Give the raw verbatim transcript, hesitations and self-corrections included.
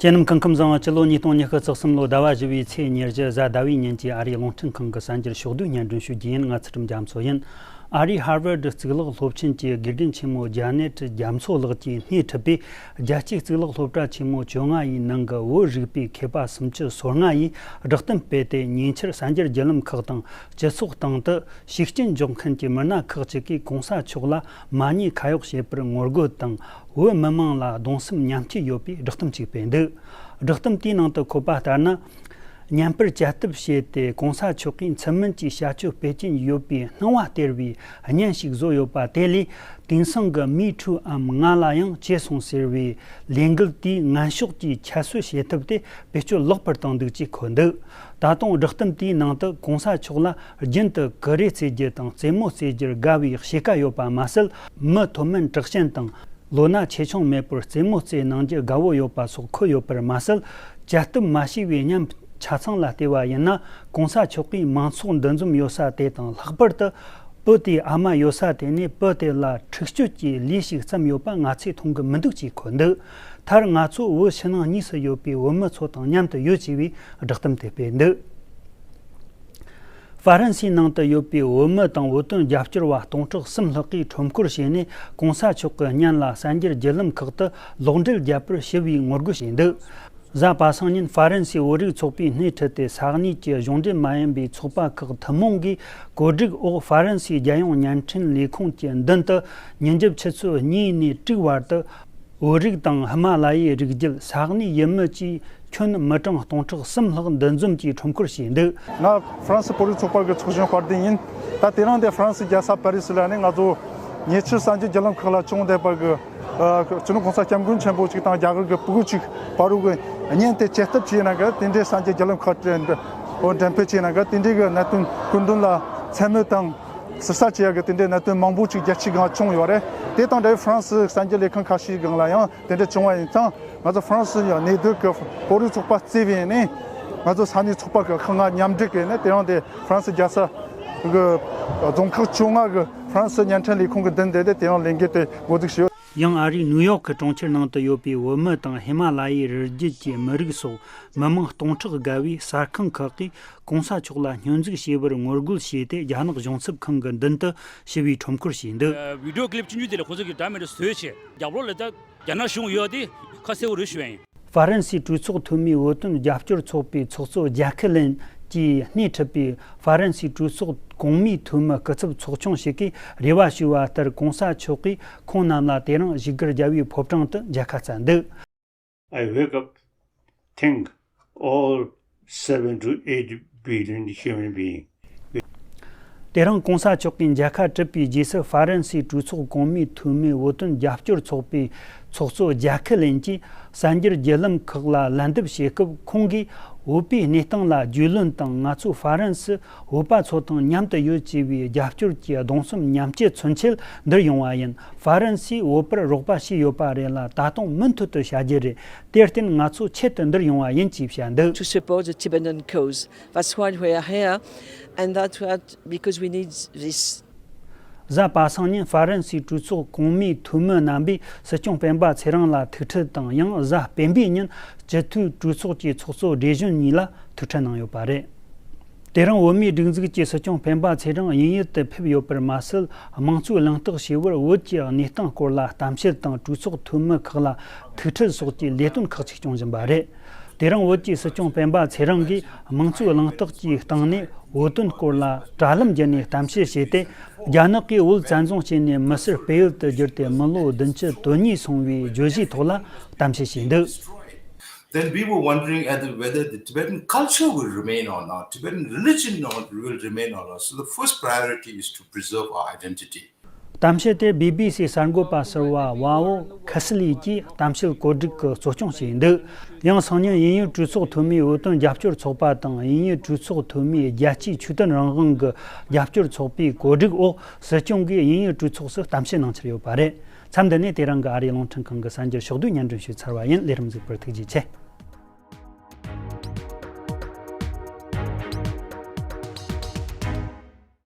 དེ་རྣམས་ཁམས་ཁམས་བཟང་། སྤྱི་ལོ་ཉིས་སྟོང་ཉི་ཤུ་རྩ་གསུམ་ལོ་ཟླ་བ་བཞི་བའི་ཚེས་ཉེར་བཞི་གཟའ་ཟླ་བའི་ཉིན་གྱི་ཨ་རིའི་རླུང་འཕྲིན་ཁང་གི་གསར་འགྱུར་ཕྱོགས་བསྡུས་སྙན་སྒྲོན་ཞུ་རྒྱུ་ཡིན། ང་ཚུལ་ཁྲིམས་རྒྱ་མཚོ་ཡིན། ཨ་རིའི་ཧར་ཝར་ཌི་གཙུག་ལག་སློབ་ཆེན་གྱི་དགེ་རྒན་ཆེན་མོ་ཇ་ནེ་ཊི་རྒྱ་མཚོ་ལགས་ཀྱིས་སྣེ་ཁྲིད་པའི་རྒྱལ་སྤྱིའི་གཙུག་ལག་སློབ་གྲྭ་ཆེན་མོ་བཅོ་ལྔ་ཡི་ནང་གི་བོད་རིག་པའི་མཁས་པ་སུམ་ཅུ་སོ་ལྔ་ཡིས་བསྒྲགས་གཏམ་སྤེལ་ཏེ། ཉེ་ཆར་གསར་འགྱུར་བརྒྱུད་ལམ་ཁག་དང་སྤྱི་ཚོགས་སྟེང་དུ་ཤུགས་རྐྱེན་འཇོག་མཁན་གྱི་མི་སྣ་ཁག་ཅིག་གིས་གོང་ས་མཆོག་ལ་མ་ཉེས་ཁ་གཡོག་བྱས་པར་ངོ་རྒོལ་དང་། བོད་མི་མང་ལ་གདུང་སེམས་མཉམ་སྐྱེད་ཡོད་པའི་བསྒྲགས་གཏམ་ཅིག་སྤེལ་འདུག། བསྒྲགས་གཏམ་དེའི་ནང་དུ་འཁོད་པ་ལྟར་ན། བརྙན་པར་བཅད་གཏུབ་བྱས་ཏེ། གོང་ས་མཆོག་གིས་མཚན་སྨད་ཀྱི་བྱ་སྤྱོད་སྤེལ་གྱིན་ཡོད་པའི་སྣང་བ་སྟེར་བའི་བརྙན་ཞིག་བཟོས་ཡོད་པ་དེ་ལས། དེང་སང་གི་མི་ཊུའམ་ང་ལ་ཡང་བྱས་སོང་ཟེར་བའི་ལས་འགུལ་དེའི་ངན་ཕྱོགས་ཀྱི་ཁྱད་གསོད་བྱེད་ཐབས་དེ་བེད་སྤྱོད་ལེགས་པར་བཏང་འདུག་ཅེས་འཁོད་འདུག། ད་དུང་བསྒྲགས་གཏམ་དེའི་ནང་དུ། གོང་ས་མཆོག་ལ་རྒྱུན་དུ་ཀུ་རེ་རྩེད་རྒྱུ་དང་རྩེད་མོ་རྩེ་རྒྱུར་དགའ་བའི་གཤིས་ཀ་ཡོད་པ་མ་ཟད། མི་མཐོ་དམན་དྲག་ཞན་དང་། ལོ་ན་ཆེ་ཆུང་མེད་པར་རྩེད་མོ་རྩེ་གནང་རྒྱུ་དགའ་བོ་ཡོད་པ་སོགས་འཁོད་ཡོད་པར་མ་ཟད། བཅད་གཏུབ་མ་བྱས་པའི་བརྙན་ཆ་ཚང་ལ་བལྟས་པ་ཡིན་ན། གོང་ས་མཆོག་གིས་མང་ཚོགས་འདུ་འཛོམས་ཡོད་ས་དེ་དང་། ལྷག་པར་དུ་བུ་དེའི་ཨ་མ་ཡོད་ས་དེ་ནས་བུ་དེ་ལ་འཁྲིག་སྤྱོད་ཀྱི་ལས་ཤིག་བརྩམས་ཡོད་པ་ང་ཚོས་མཐོང་གི་མི་འདུག་ཅེས་འཁོད་འདུག། མཐར་ང་ཚོ་བོད་ཕྱི་ནང་གཉིས་སུ་ཡོད་པའི་བོད་མི་ཚོ་དང་མཉམ་དུ་ཡོད་ཅེས་པའི་བསྒྲགས་གཏམ་དེ་སྤེལ་འདུག། ཧྥ་རན་སིའི་ནང་དུ་ཡོད་པའི་བོད་མི་དང་བོད་དོན་རྒྱབ་སྐྱོར་བ་སྟོང་ཕྲག་གསུམ་ལྷག་གིས་ཁྲོམ་སྐོར་བྱས་ནས། གོང་ས་མཆོག་གི་སྙན་ལ་གསར་འགྱུར་བརྒྱུད་ལམ་ཁག་ཏུ་ལོག་འགྲེལ་བརྒྱབ་པར་ཞི་བའི་ངོ་རྒོལ་བྱས་འདུག། གཟའ་པ་སངས་ཉིན་ཧྥ་རན་སིའི་བོད་རིགས་ཚོགས་པའི་སྣེ་ཁྲིད་དེ། ས་གནས་ཀྱི་གཞུང་འབྲེལ་མ་ཡིན་པའི་ཚོགས་པ་ཁག་ཐུན་མོང་གིས་གོ་སྒྲིག་འོག་ཧྥ་རན་སིའི་རྒྱལ་ཡོངས་བརྙན་འཕྲིན་ལས་ཁུངས་ཀྱི་མདུན་དུ་ཉིན་རྒྱབ་ཆུ་ཚོད་གཉིས་ནས་དྲུག་བར་དུ། བོད་རིགས་དང་ཧི་མ་ལ་ཡའི་རིགས་རྒྱུད་ས་གནས་ཡུལ་མི་བཅས་ཁྱོན་མི་གྲངས་སྟོང་ཕྲག་གསུམ་ལྷག་འདུ་འཛོམས་ཀྱིས་ཁྲོམ་སྐོར་བྱས་འདུག། ང་ཧྥ་རན་སི་བོད་རིགས་ཚོགས་པ་གི་ཚོགས་གཞོན་དཔལ་ལྡན་ཡིན། ད་དེ་རིང་འདི་ཧྥ་རན་སི་རྒྱལ་ས་པ་རི་སི་ལ་ནི་ང་ཚོ་ཉེ་ཆར་གསར་འགྱུར་བརྒྱུད་ལམ་ཁག་ལ་བྱུང་བསྡད་པ་གི་ཨ་སྤྱི་ནོར་གོང་ས་སྐྱབས་མགོན་ཆེན་པོ་གཅིག་དང་རྒྱ་གར་གི་ཕྲུ་གུ་གཅིག་བར་དུ་གི་བརྙན་དེ་བཅད་གཏུབ་བྱས་ན་གི་དེ་འདྲའི་གསར་འགྱུར་བརྒྱུད་ལམ་ཁག་འགྲེམས་འགྲེམས་སྤེལ་བྱས་ན་གི་དེ་འདྲའི་གི་གནད་དོན་སྐུ་མདུན་ལ་མཚན་སྨོད་དང་། ཟུར་ཟ་བྱེད་ཡག་གི་དེ་འདྲའི་གནད་དོན་མང་པོ་ཅིག་རྒྱལ་སྤྱིའི་སྒང་བྱུང་ཡོད་རེད། དེ་དང་འབྲེལ་བའི་ཧྥ་རན་སི་གསར་འགྱུར་ལས་ཁང་ཁ་ཤས་སྒང་ལ་ཡང་དེ་འདྲ་བྱུང་བ་ཡིན་ཙང་། ང་ཚོ་ཧྥ་རན་སི་ཡང་གནས་སྡོད་ཀྱི་བོད་རིགས་ཚོགས་པ་གཙོས་པའི་ནས་ང་ཚོ་ས་གནས་ཚོགས་པ་གི་ཁག་ལྔ་མཉམ་འབྲེལ་གྱི་ནས་དེ་རིང་དེ་ཧྥ་རན་སི་རྒྱལ་ས་གི་རྫོང་ཁག་བཅོ་ལྔ་གི་ཧྥ་རན་སི་བརྙན་འཕྲིན་ལས་ཁུངས་ཀྱི་མདུན་དེ་དེ་དེ་རིང་ལས་འགུལ་དེ་འགོ་འཛུགས་བྱས་ཡོད། ཡང་ཨ་རིའི་ནིའུ་ཡོག་གི་གྲོང་ཁྱེར་ནང་དུ་ཡོད་པའི་བོད་མི་དང་ཧི་མ་ལ་ཡའི་རི་རྒྱུད་ཀྱི་མི་རིགས་སོགས་མི་མང་སྟོང་ཕྲག་བརྒལ་བས་གསར་ཁང་ཁག་གིས་གོང་ས་མཆོག་ལ་སྙོན་འཛུགས་བྱས་པར་ངོ་རྒོལ་བྱས་ཏེ། རྒྱ་ནག་གཞུང་ཚབ་ཁང་གི་མདུན་དུ་ཞི་བའི་ཁྲོམ་སྐོར་བྱས་འདུག། བི་ཌི་ཡོ་ཀི་ལིབ་ཆུང་ཆུང་དེ་ལ་ཁོ་ཚོ་གི་འདྲ་མི་འདྲ་བཟོས་བྱས་རྒྱབ་ལོགས་ལ་ད་རྒྱ་ནག་གཞུང་ཡོད་དེ་ཁ་གསལ་པོ་རེད་ཞུ་བ་ཡིན། ཧྥ་རན་སིའི་གྲོས་ཚོགས་འཐུས་མིའི་བོད་དོན་རྒྱབ་སྐྱོར་ཚོགས་པའི་ཚོགས་གཙོ་ཇཱ་ཁི་ལིན་གྱིས་སྣེ་ཁྲིད་པའི་ཧྥ་རན་སིའི་གྲོས་ཚོགས་གོང་མའི་འཐུས་མི་སྐུ་ཚབ་ཚོགས་ཆུང་ཞིག་གིས་རེ་བ་ཞུས་པ་ལྟར། གོང་ས་མཆོག་གིས་ཁོང་རྣམས་ལ་དེ་རིང་བཞུགས་སྒར་རྒྱལ་བའི་ཕོ་བྲང་དུ་མཇལ་ཁ་བསྩལ་འདུག། I wake up, think all seven to eight billion human being. དེ་རིང་གོང་ས་མཆོག་གིས་མཇལ་ཁ་གྲུབ་པའི་རྗེས་སུ། ཧྥ་རན་སིའི་གྲོས་ཚོགས་གོང་མའི་འཐུས་མིའི་བོད་དོན་རྒྱབ་སྐྱོར་ཚོགས་པའི་ཚོགས་གཙོ་ཇཱ་ཁི་ལིན་གྱིས་གསར་འགྱུར་བརྒྱུད་ལམ་ཁག་ལ་ལན་འདེབས་བྱེད་སྐབས། ཁོང་གིས་བོད་པའི་གནས་སྟངས་ལ་རྒྱུས་ལོན་དང་། ང་ཚོ་ཧྥ་རན་སི་བོད་པ་ཚོ་དང་མཉམ་དུ་ཡོད་ཅེས་པའི་རྒྱབ་སྐྱོར་གྱི་གདུང་སེམས་མཉམ་སྐྱེད་མཚོན་ཆེད་འདིར་ཡོང་བ་ཡིན། ཧྥ་རན་སིས་བོད་པར་རོགས་པ་བྱས་ཡོད་པ་རེད་ལ། ད་དུང་མུ་མཐུད་དུ་བྱ་རྒྱུ་རེད། དེར་བརྟེན་ང་ཚོ་ཆེད་དུ་འདིར་ཡོང་བ་ཡིན་ཅེས་བཤད་འདུག། To support the Tibetan cause. That's why we are here, and that's what, because we need this. གཟའ་པ་སངས་ཉིན་ཧྥ་རན་སིའི་གྲོས་ཚོགས་གོང་མའི་འཐུས་མི་རྣམ་པས་སྲིད་སྐྱོང་སྤེན་པ་ཚེ་རིང་ལ་ཐུག་འཕྲད་དང་། ཡང་གཟའ་སྤེན་པའི་ཉིན་སྤྱི་འཐུས་གྲོས་ཚོགས་ཀྱི་ཚོགས་གཙོ་བགྲེས་གཞོན་གཉིས་ལ་ཐུག་འཕྲད་གནང་ཡོད་པ་རེད། དེ་རིང་བོད་མིའི་སྒྲིག་འཛུགས་ཀྱི་སྲིད་སྐྱོང་སྤེན་པ་ཚེ་རིང་དབྱིན་ཡུལ་དུ་ཕེབས་ཡོད་པར་མ་ཟད། དམངས་གཙོའི་གླེང་སྟེགས་ཞེས་པར་བོད་ཀྱི་གནས་སྟངས་སྐོར་ལ་གཏམ་བཤད་དང་། གྲོས་ཚོགས་འཐུས་མི་ཁག་ལ་ཐུག་འཕྲད་སོགས་ཀྱི་ལས་དོན་ཁག་ཅིག་སྐྱོང་བཞིན་པ་རེད། དེ་རིང་བོད་ཀྱི་སྲིད་སྐྱོང་སྤེན་པ་ཚེ་རིང་གིས་དམངས་གཙོའི་གླེང་སྟེགས་ཀྱི་སྟེང་ནས་བོད་དོན་སྐོར་ལ་དྲ་ལམ་བརྒྱུད་ནས་གཏམ་བཤད་བྱས་ཏེ། རྒྱ་ནག་གིས་བོད་བཙན་བཟུང་བྱས་ནས་མི་སེར་སྤེལ་ཡུལ་དུ་བསྒྱུར་ཏེ་མི་ལོ་བདུན་ཅུ་དོན་གཉིས་སོང་བའི་བརྗོད་གཞིའི་ཐོག་ལ་གཏམ་བཤད་བྱས་འདུག། Then we were wondering at the, whether the Tibetan culture will remain or not, Tibetan religion not, will remain or not. So the first priority is to preserve our identity. གཏམ་བཤད་དེར་བི་བི་སི་གསར་འགོད་པ་ཟུར་པ་ཝ་འོ་ཁ་སི་ལི་གྱིས་གཏམ་བཤད་གོ་སྒྲིག་གི་གཙོ་སྐྱོང་བྱས་འདུག། ཡང་སང་ཉིན་དབྱིན་ཡུལ་གྲོས་ཚོགས་འཐུས་མིའི་བོད་དོན་རྒྱབ་སྐྱོར་ཚོགས་པ་དང་། དབྱིན་ཡུལ་གྲོས་ཚོགས་འཐུས་མིའི་རྒྱལ་སྤྱིའི་ཆོས་དོན་རང་དབང་གི་རྒྱབ་སྐྱོར་ཚོགས་པའི་གོ་སྒྲིག་འོག་སྲིད་སྐྱོང་གིས་དབྱིན་ཡུལ་གྲོས་ཚོགས་སུ་གཏམ་བཤད་གནང་འཆར་ཡོད་པ་རེད། མཚམས་འདི་ནས་དེ་རིང་གི་ཨ་རིའི་རླུང་འཕྲིན་ཁང་གི་གསར་འགྱུར་ཕྱོགས་བསྡུས་སྙན་སྒྲོན་ཞུས་ཚར་བ་ཡིན། ལས་རིམ་གཟིགས་པར་ཐུགས་རྗེ་ཆེ།